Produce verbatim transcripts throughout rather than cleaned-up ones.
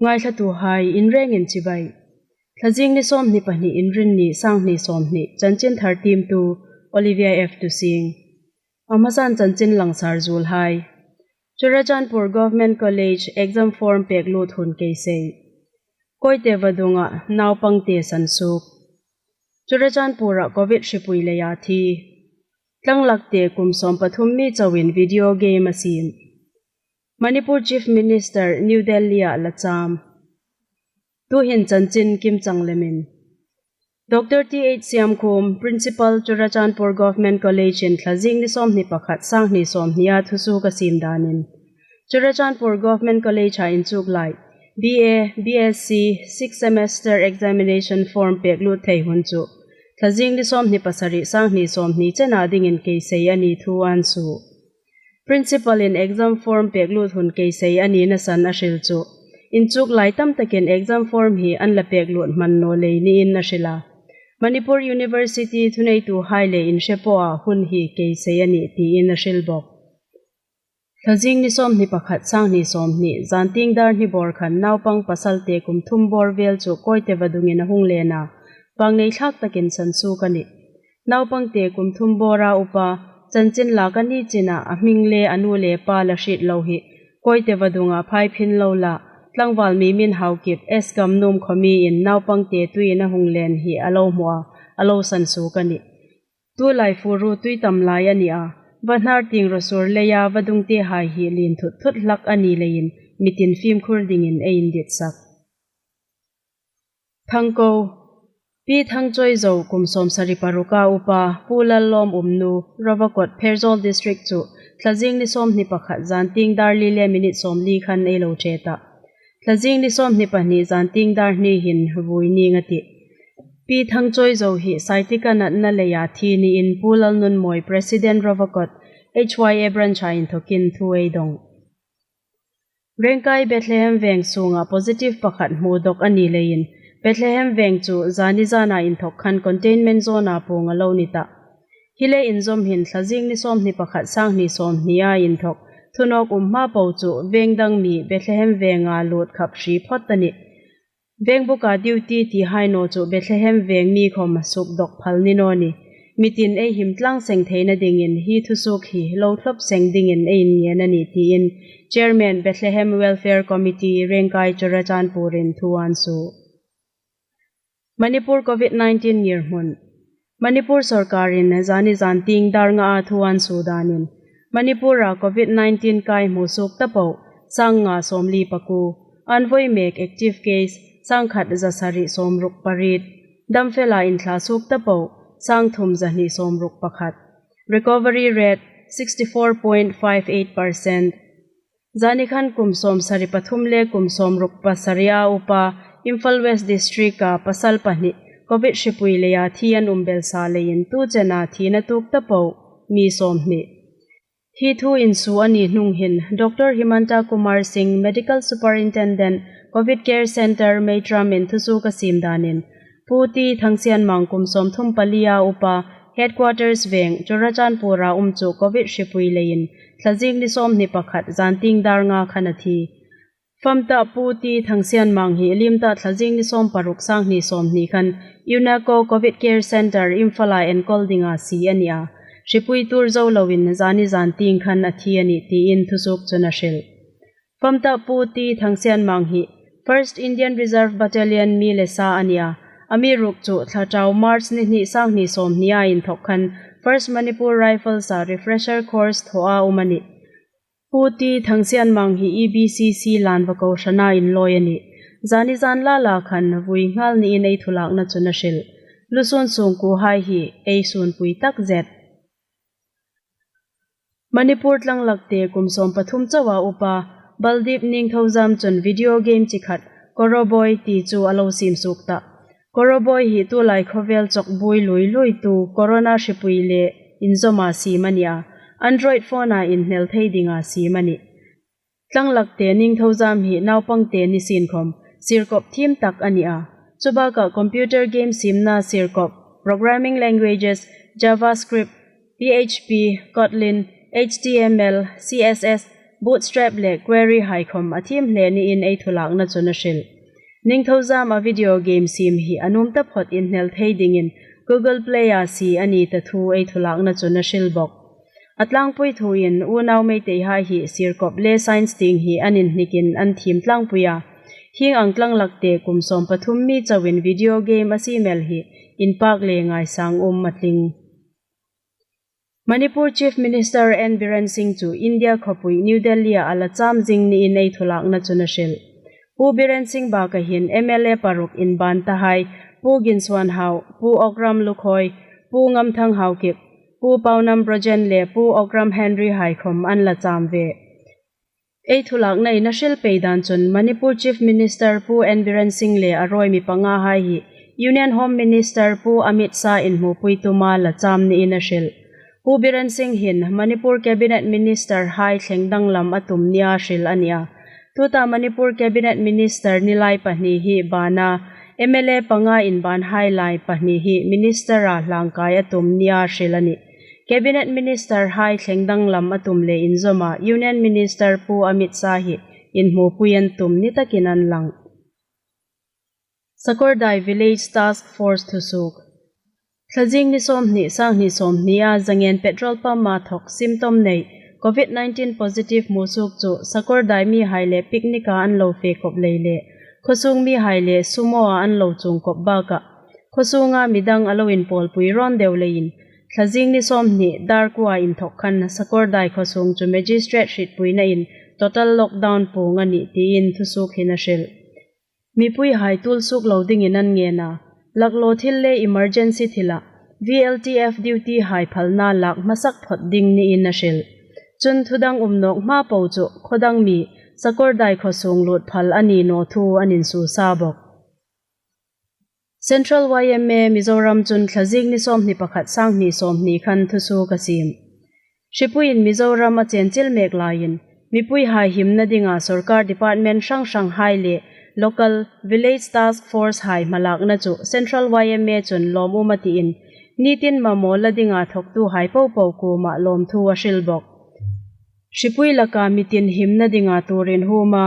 Ngaithlatuhai inrengin chibai. Thlazing ni sawmhni pahni, Inrinni, sanghni sawmhni, chanchin thar tiemtu Olivia F Tusing. A hmasan chanchin langsar zuolhai. Churachandpur Government College exam form pek lut hun keisei. Koite vadunga naupangte sansuok. Churachandpura Covid hripui leia thi. Tlanglakte kum sawm pathum mi chauin video game a siem. Manipur Chief Minister New Delhi-a la cham. Tuhin chanchin kimchang lemin. Doctor T H Siamkhum, Principal Churachandpur Government College-in Thlazing ni sawmhni pakhat, sanghni sawmhnia thusuok a siem danin, Churachandpur Government College-a inchuklai B A, B S C sixth semester examination form pek lut thei hun chu Thlazing ni sawmhni pasari, sanghni sawmhni chena dingin keisei a ni thu an suo. Principal-in exam form pek lut hun keisei a nina san a hril chu inchuklai tam takin exam form hi an la pek lut hman naw lei niin a hril a. Manipur University thuneituhai le inhrepawa hun hi keisei a nih tiin a hril bawk. Thlazing ni sawmhni pakhat, sanghni sawmhni, zantieng dar hni bawr khan naupang pasalte kum thum bawr vel chu Koite vadungin a hung len a, vangnei thlak takin sansuok a nih. Naupangte kum thum bawra upa, chanchin lak a ni china a hming le a nu le pa la hriet lo hi Koite vadunga phaiphin lo la, tlangval mi min Haokip S Gamnuom khawmin naupangte tuiin a hung len hi a lo hmu a, a lo sansuok a nih. Tulai fur ru tui tam lai a ni a, Vahnar tieng rawsur leia vadungtehai hi lien thut thut hlak a ni leiin mitin fimkhur dingin ei inditsak. Thangko, Pi Thangchawizo kum sawmsari paruka upa, Pu Lallawm umnu, Rovakot, Pherzawl District chu Thlazing ni sawmhni pakhat zantieng dar li le minute sawmli khan ei lo ṭhe ta. Thlazing ni sawmhni pahni zantieng dar hni hin vui ning a tih. Pi Thangchawizo hi sciatica natna leia thi niin Pu Lalnunmawi, President Rovakot H Y A branch-a inthokin thu ei dong. Rengkai Bethlehem Veng sunga positive pakhat hmu dawk a ni leiin, Bethlehem Veng chu zani zana inthok khan containment zone-a puong a lo ni ta. Hi le inzawm hin Thlazing ni sawmhni pakhat, sanghni sawmhnia inthok thu nawk um hma po chu veng dang mi Bethlehem Venga lut khap hri phawt a nih. Veng buka duty tihai naw chu Bethlehem Veng mi khawm suk dawk phal ni naw ni. Mitin ei him tlang seng theina dingin hi thusuok hi lo thlop seng dingin ei inngen a nih tiin Chairman Bethlehem Welfare Committee Rengkai Churachandpur-in thu an suo. Manipur Covid nineteen ngirhmun. Manipur sawrkarin zani zantieng dar ngaa thu an suo danin, Manipura Covid nineteen kai hmu suok ta po, sangnga sawmli pakuo, an voi mek active case, sangkhat zasari sawmruk pariet, damfela inthla suok ta po, sangthum zahni sawmruk pakhat. Recovery rate sixty four point five eight percent. Zani khan kum sawmsari pathum le kum sawmruk pasaria upa, Imphal West District-a pasal pahni Covid hripui leia thi an um belsa leiin tu chena thina tuok ta po mi sawmhni. Hi thu insuo a ni hnung hin, Doctor Himanta Kumar Singh, Medical Superintendent, Covid Care Centre, Meitram-in thusuok a siem danin, Pu T Thangsianmang kum sawmthum palia upa, Headquarters Veng, Churachandpur-a um chu Covid hripui leiin, Thlazing ni sawmhni pakhat, zantieng dar nga khan a thi. Famta Pu T Thangsianmang hi limta Thlazing ni sawm paruk, sanghni sawmhni khan UNACO Covid Care Centre Imphal-a enkawl dinga sie a ni a, hripui tuor zo loin zani zantieng khan a thi a nih tiin thusuok chun a hril. Famta Pu T Thangsianmang hi First Indian Reserve Battalion mi le sa a ni a, amiruokchu thla tau March ni hni, sanghni sawmhnia inthok khan First Manipur Rifles-a refresher course thawha um a nih. Pu T Thangsianmang hi E B C C lan va ko hrana inlawi a nih. Zani zan lala khan vui nghal niin ei thu lakna chun a hril. Lusûn sungkuohai hi ei sunpui takzet. Manipur tlanglakte kum sawm pathum chauha upa, Baldeep Ningthoujam chun video game chi khat, Koroboi ti chu a lo siem suok ta. Koroboi hi tulai khawvel chawk buoi lui luitu Corona hripui le inzawma siem a ni a, Android phone-a inhnel thei dinga siem a nih. Tlanglakte Ningthoujam hi naupangte ni sien khawm sirkawp thiem tak a ni a. Chubaka computer game siemna sirkawp, programming languages, JavaScript, P H P, Kotlin, H T M L, C S S, Bootstrap le Quarry hai khom a thiem hle niin ei thulakna chun a hril. Ningtho zama video game siem hi a nuom taphot inhnel thei dingin Google Play-a sie a ni ta thu ei thulakna chun a hril bok. A tlangpui thuin unau Meiteihai hi sirkop le science tieng hi an inhnikin an thiem tlangpui a. Hieng ang tlang lakte kum sawm pathum mi chauin video game a siem el hi inpak le ngaisang um a tling. Manipur Chief Minister N Biren Singh chu India khawpui New Delhi-a a la cham zing niin ei thulakna chun a hril. Pu Biren Singh baka hin M L A paruk inban tahai, Pu Ginsuan Hau, Pu Okram Lukhoi, Pu Ngamthang Haokip, Pu Paunam Brojen le Pu Okram Henry hai khom an la cham ve. Ei thulaknain a hril pei dan chun Manipur Chief Minister Pu N Biren Singh le a rawi mi pangahai hi Union Home Minister Pu Amit Shah inhmupui tuma la cham niin a hril. Pu Biren Singh hin Manipur Cabinet Minister hai thleng danglam a tum nia hril a nih a. Tuta Manipur Cabinet Minister ni lai pahni hi bana M L A panga inban hai lai pahni hi Minister-a hlangkai a tum nia hril a nih. Cabinet Minister hai thleng danglam a tum le inzawma Union Minister Pu Amit Shah hi inhmupui an tum ni takin an lang. Sakawrdai Village Task Force thusuok. Thlazing ni sawmhni, sanghni sawmhnia Zangen petrol pump-a thawk symptom nei, covid nineteen positive hmusuok chu Sakawrdai mihai le picnic-a an lo fe kop lei le khawsung mihai le sumo-a an lo chuong kop baka khawsunga midang a lo inpawlpui rawn deu leiin, thlazing ni sawmhni dar kua inthawk khan Sakawrdai khawsung chu magistrate hrietpuinain total lockdown puong a nih tiin thusuok hin a hril. Mipuihai tuolsuok lo dingin an ngen a, laklaw thil le emergency thila V L T F duty hai phalna lak hmasak phot ding niin a hril. Chun thudang um nawk hma po chu khawdang mi Sakawrdai khawsung lut phal a ni naw thu an insuo sa bok. Central Y M A Mizoram chun thlazing ni sawmhni pakhat sanghni sawmhni khan thusuok a siem. Hripuiin Mizoram a chenchil mek laiin, mipuihai himna dinga sawrkar department hrang hranghai le local village task force hai hmalakna chu Central Y M A chun lawm um a tiin, nitin mamaw la dinga thawktuhai popo kuoma lawmthu a hril bok. Hripui laka mitin himna dinga tuor inhuoma,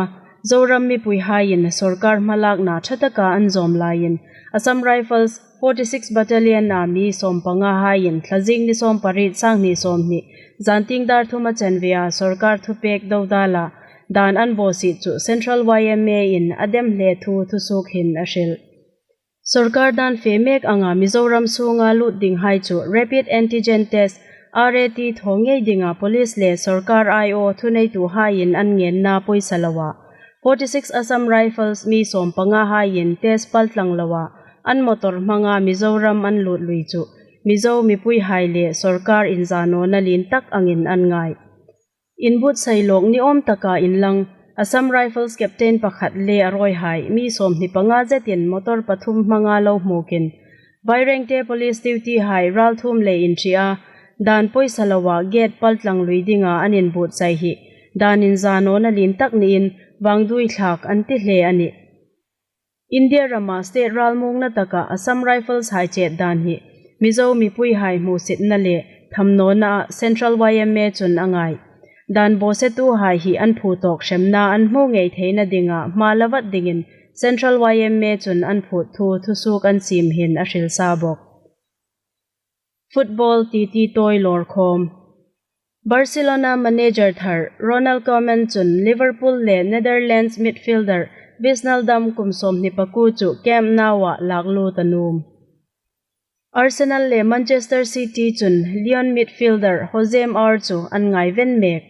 Zoram mipuihaiin sawrkar hmalakna ṭha taka an zawm laiin, Assam Rifles forty six Battalion-a mi sawmpanga haiin thlazing ni sawmpariet sanghni sawmhni, zantieng dar thuma chanvea sawrkar thupek dodala dan an bawsiet chu Central Y M A-in a dem hle thu thusuok hin a hril. Sawrkar dan fe mek anga Mizoram sunga lut dinghai chu Rapid Antigen Test, R A T, thaw ngei dinga police le sawrkar aiawh thuneituhaiin an ngenna pawisa loa, forty six Assam Rifles mi sawmpanga haiin test paltlang loa an motor hmanga Mizoram an lut lui chu Mizo mipuihai le sawrkar inzanawna lien tak angin an ngai. Inbuotsai lawk ni awm taka inlang, Assam Rifles captain pakhat le a rawihai mi sawmhni panga zetin motor pathum hmanga lo hmukin, Vairengte police duty hai ralthuom le inṭhia dan pawisa loa gate paltlang lui dinga an inbuotsai hi dan inzanawna lien tak niin vangduoi thlak an ti hle a nih. India rama state ralmuongna taka Assam Rifles hai chet dan hi Mizo mipuihai hmusitna le thamnawnaa Central Y M A chun a ngai. Dan bawsetuhai hi an phu tawk hremna an hmu ngei theina dinga hma la vat dingin Central Y M A chun an phut thu thusuok an siem hin a hril sa bok. Football titi tawi lawr khawm. Barcelona manager thar Ronald Koeman chun Liverpool le Netherlands midfielder Wijnaldum kum sawmhni pakuo chu Camp Nou-a lak lut a nuom. Arsenal le Manchester City chun Lyon midfielder Houssem Aouar chu an ngaiven mek.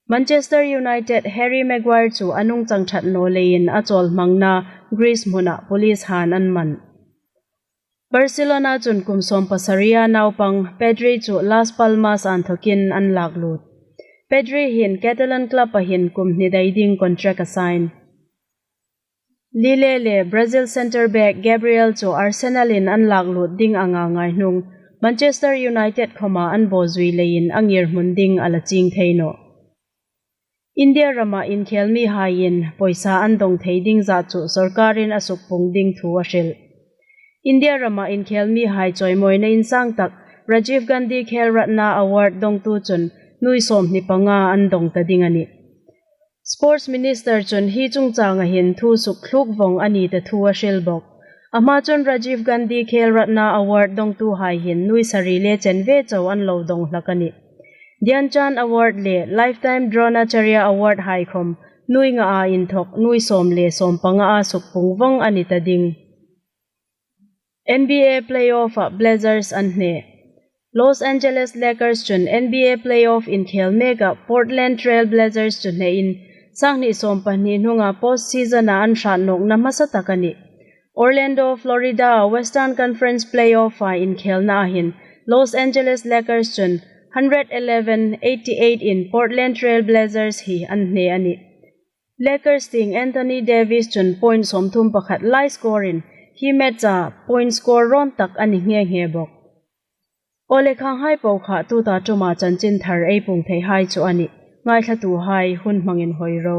Manchester United Harry Maguire chu a nungchang ṭhat naw leiin a chawlhmangna Greece hmuna police han an man. Barcelona chun kum sawm pasaria naupang Pedri chu Las Palmas-a inthawkin an lak lut. Pedri hin Catalan club-a hin kum hni dai ding contract a sign. Lille le Brazil centre back Gabriel chu Arsenal-in an lak lut ding anga ngai hnung Manchester United khawma an bawzui leiin a ngirhmun ding a la chieng thei nawh. India rama inkhel mihaiin pawisa an dawng thei ding zat chu sawrkarin a sukpung ding thu a hril. India rama inkhel mihai chawimawina insang tak Rajiv Gandhi Khel Ratna Award dawngtu chun nuoi sawmhni panga an dawng ta ding a nih. Sports Minister chun hi chungchanga hin thu sukthluk vawng a ni ta thu a hril bawk. A hma chun Rajiv Gandhi Khel Ratna Award dawngtuhai hin nuoi sari le chen ve chau an lo dawng hlak a nih. Dhyan Chand Award le Lifetime Dronacharya Award hai khawm nuoi nga a inthawk nuoi sawm le sawmpanga a sukpung vawng a ni ta ding. N B A playoff-a Blazers an hne. Los Angeles Lakers chun N B A playoff inkhel meka Portland Trail Blazers chu hnein, sanghni sawmpahni hnunga post season-a an hrat nawkna hmasa tak a nih. Orlando, Florida-a Western Conference playoff-a inkhelnaa hin Los Angeles Lakers chun hundred eleven eighty-eight in Portland Trail Blazers hi an hne a nih. Lakers tieng Anthony Davis chun point sawmthum pakhat lai score-in hi match-a point score rawn tak a ni nghe nghe bawk. Aw le, khanghai po kha tuta ṭuma chanchin thar ei puong theihai chu a nih. Ngaithlatuhai hun hmangin hawi ro.